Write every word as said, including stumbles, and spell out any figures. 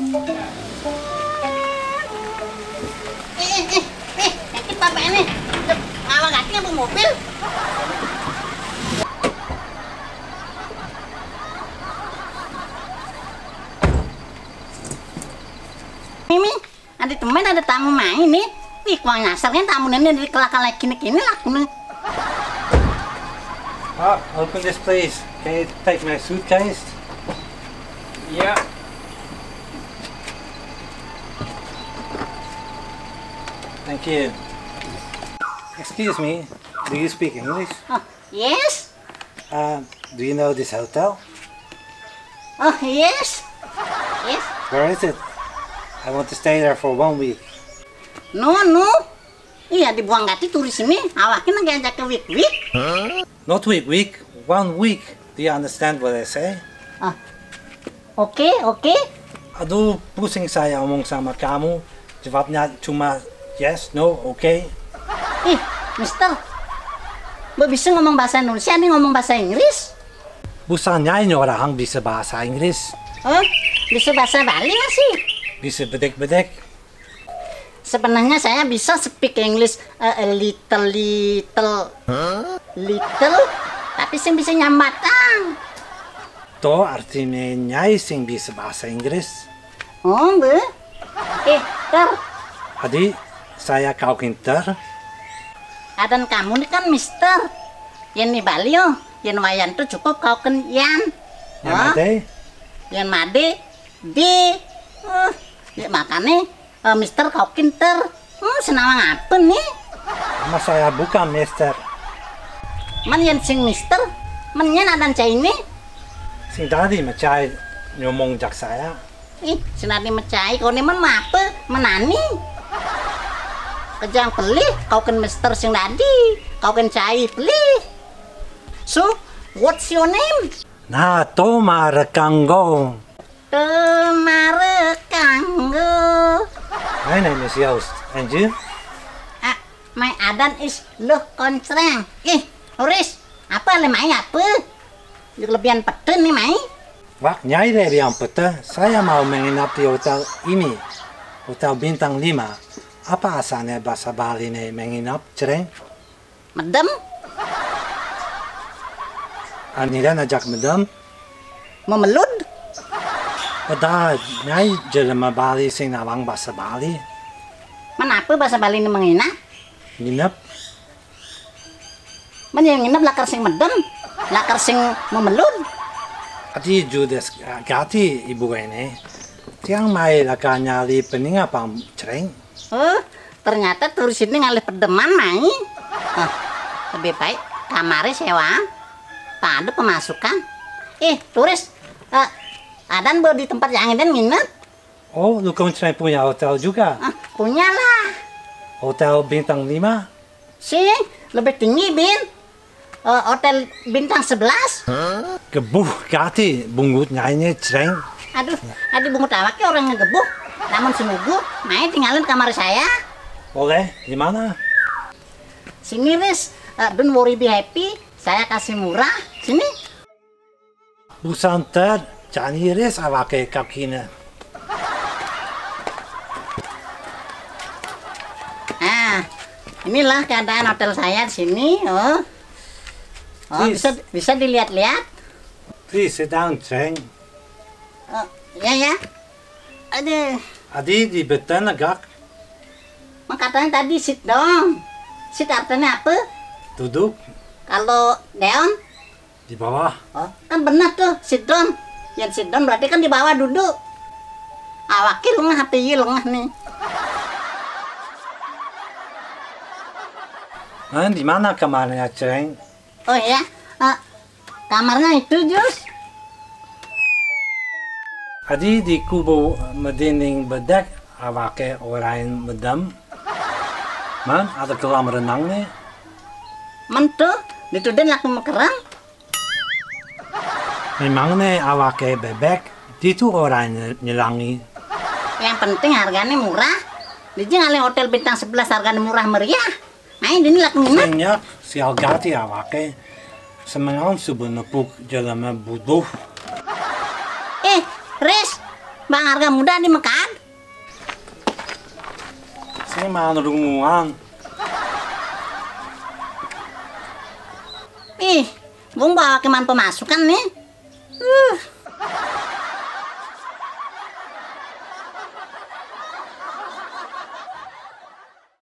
Eh, eh, eh, eh, sakit bapak ini. Ngawang kaki apa mobil? Mimi, ada temen, ada tamu main nih. Ih, kurang nyasar kan tamu ini dari kelak-kelak kini-kini lah. Ah, open this, please. Can you take my suitcase? Yeah. Thank you. Excuse me, do you speak English? Oh, yes. Uh, do you know this hotel? Oh, yes. Yes. Where is it? I want to stay there for one week. No, no. Iya, dibuang kaki turis ini, awakin lagi ajak ke wik-wik. Not week, week, one week. Do you understand what I say? Ah, oke, oke. Aduh, pusing saya omong sama kamu. Jawabnya cuma yes, no, okay. Ih, mister, mbok bisa ngomong bahasa Indonesia, nih ngomong bahasa Inggris? Busannya ini orang bisa bahasa Inggris. Oh, bisa bahasa Bali masih? Bisa bedek-bedek. Sebenarnya saya bisa speak English, eh, a little, little, little, tapi sing bisa nyambatang. To artinya nyai sing bisa bahasa Inggris. Oh, be. Eh, ter. Adi, saya kau kinter. Adan kamu nih kan mister. Yen ni Bali yo, yen wayan tuh cukup kau ken yan. Yang mate? Yen made, di. Uh, ya makane, eh, mister kau kinter. Hmm, senawang apa nih? Mas saya bukan mister. Man yen sing mister, man yen adan cai ini. Sing tadi macai nyomong jak saya. Ih, sing tadi macai, kau ini man apa? Menani. Kejang pelih, kau ken mister sing tadi. Kau ken cai pelih. So, what's your name? Nah, Toma Rekanggo. Toma Rekanggo. My name is Joost. And you? Ah, my adan is Luh Koncreng. Ih, Uris, apa le mai apa? Yuk lebihan peten nih mai. Wah, nyai le yang pete. Saya mau menginap di hotel ini. Hotel bintang lima. Apa asalnya bahasa Bali nih menginap, Creng? Medem. Aniran ajak medem. Memelud. Padahal nyai jelema Bali sing nawang bahasa Bali. Menapa bahasa Bali ini menginap? Nginep. Men yang nginep lakar sing medem, lakar sing memelud. Ati judes gati ibu ini. Tiang mai lakar nyali peninga pang Creng. Oh, ternyata turis ini ngalih pedeman mai. Ah, lebih baik kamarnya sewa. Tak ada pemasukan. Eh, turis, eh, adan bo di tempat yang ini nginep? Oh, Lukon Creng punya hotel juga? Ah, punya lah. Hotel bintang lima? Sing, lebih tinggi, Bin. Eh, hotel bintang sebelas. Gebuh gati bungut nyaine, Creng. Aduh, adi bungut awake orang ngegebuh. Namun semugu, mai tinggalin kamar saya. Boleh, di mana? Sini, Ris. Eh, don't worry, be happy. Saya kasih murah. Sini. Busanter, jani ris awake kakine. Ah, inilah keadaan hotel saya di sini. Oh, oh, bisa, bisa dilihat-lihat. Please sit down, Creng. Oh, ya, ya. Aduh. Adi di beten agak. Makatanya tadi sit down. Sit artinya apa? Duduk. Kalau down? Di bawah. Oh, kan benar tuh, sit down. Yang sit down berarti kan di bawah duduk. Awake lengah, hati lengah nih. Nah, di mana kamarnya, Creng? Oh ya, eh, kamarnya itu, Jus. Adi di kubu medining bedek awake orain medem. Man, ada kolam renang nih. Men tuh, ditudin laku mekerang. Memang nih awake bebek, ditu orang nye- nyelangi. Yang penting harganya murah. Di sini ada hotel bintang sebelas harganya murah meriah. Ayo, dini laku nginep. Senyak, sial gati awake. Semengan subuh nepuk jelema buduh. Eh, Ris, Bang, harga mudah di Mekah. Sini mah nudung muang. Ih, Bung bawa keman pemasukan nih. Uh,